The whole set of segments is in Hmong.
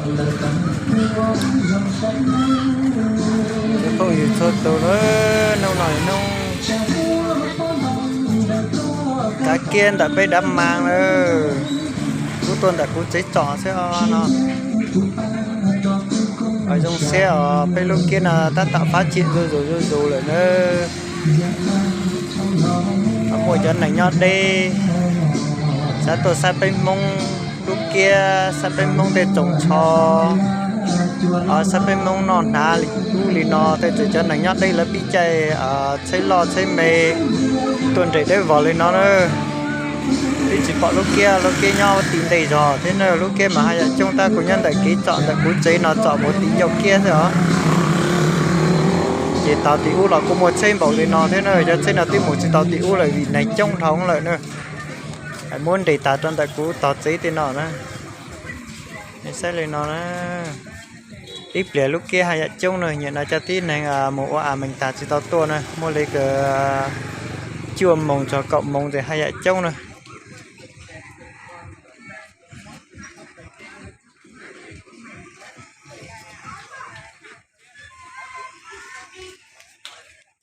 Cov phooj ywg txhua tus, hnub no hnub kav kiab ntawm peb dab maas lawm, kuv tuaj ntawm kuv tsev tsom xwb os no. Zoo siab os, peb lub kiab no tab tom fab ciam zuj zus zuj zus lawm na. Muaj cov neeg nyob deb xav tuaj saib peb Hmoob lub kiab, saib peb Hmoob tej tsoos tsho, saib peb Hmoob noj hnav li ub li no, tej txawm cov neeg nyob deb lawv pib caij tsheb loj tsheb me tuaj nres deb vog li no na. Twb tsis pom lub kiab, lub kiab nyob tim ntej zog thiab na, lub kiab mas haj yam coob tab kuv nyob ntawm kev tsom ntawm kuv tsev no tsom mus tim ncauj kiab xwb os. Ces tau tim ub los kuj muaj tsheb npaum li no thiab na, cov tsheb no twb mus tsis tau tim ub lawm vim neeg coob dhau lawm na. Muab nres tas rau ntawm kuv tog tsev tej no na. Nej saib li no na, ib pliag lub kiab haj yam coob na, nyiam no cov tib neeg mus ua a mees tas tsis tau tuaj na, muaj li kaum cuaj moos txog kaum moos ces haj yam coob na.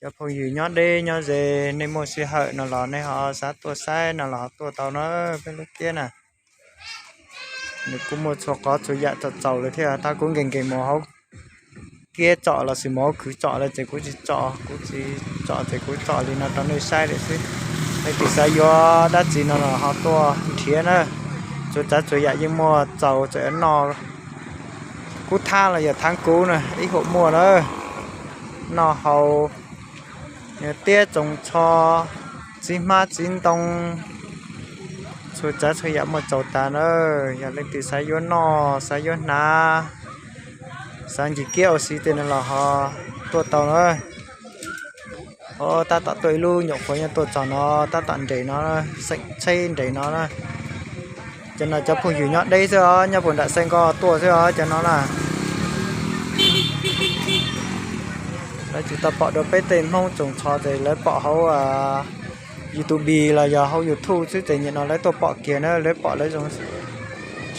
Cov phooj ywg nyob deb nyob ze, nej muaj sij hawm no los nej ho xav tuaj saib no los ho tuaj tau na, peb lub kiab na. Nws kuj muaj txhua qhov txhua yam txaus txaus lawm thiab, tab kuv nkees nkees mus hauv kiab tsom los sis mus hauv khwv tsom lawm ces kuv tsis tsom, kuv tsis tsom ces kuv tsom li no rau nej saib lawm xwb. Leej twg xav yuav dab tsi no los ho tuaj nrhiav na, txhua tsav txhua yam yeej muaj txaus txawm noj kub thab los yog thab kub na, ib huam muaj na, noj haus, tiab tsoos tsho, txiv hmab txiv ntoo, txhua tsav txhua yam muaj txaus tas na. Yog leej twg xav yuav noj xav yuav hnav, xav ncig kiab ua si tej no los ho tuaj tau na. Tab tom tuaj ib lub nyuam qhuav nyob tuaj txog no, tab tom nres no, xeem tsheb nres no na. Cov no cov phooj ywg nyob deb xwb os, nyob puag nram Xais Nkoj tuaj xwb os cov no na. Lawv tsis tau pom dua peb tej Hmoob tsoos tsho ces lawv pom hauv YouTube los yog hauv YouTube xwb ces nim no lawv tuaj pom kiag na, lawv pom lawv zoo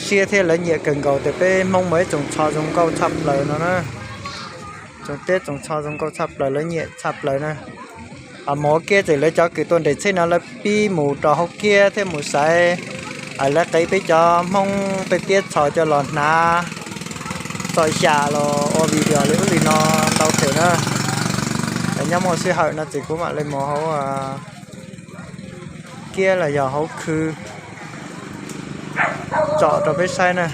siab thiab lawv nyiam kawg nkaus tias peb Hmoob muaj ib tsoos tsho zoo nkauj tshaj plaws no na. Tsoos tiab tsoos tsho zoo nkauj tshaj plaws lawv nyiam tshaj plaws na. Mus hauv kiab ces lawv cov kws tuaj nres tsheb no lawv pib mus rau hauv kiab thiab mus xaiv lawv qev peb cov Hmoob tej tiab tsho coj los hnav txhom xyam los ua video li ub li no ntau kawg na. Nyob muaj sij hawm no ces kuv mam li mus hauv kiab los yog hauv khw tsom rau peb saib na.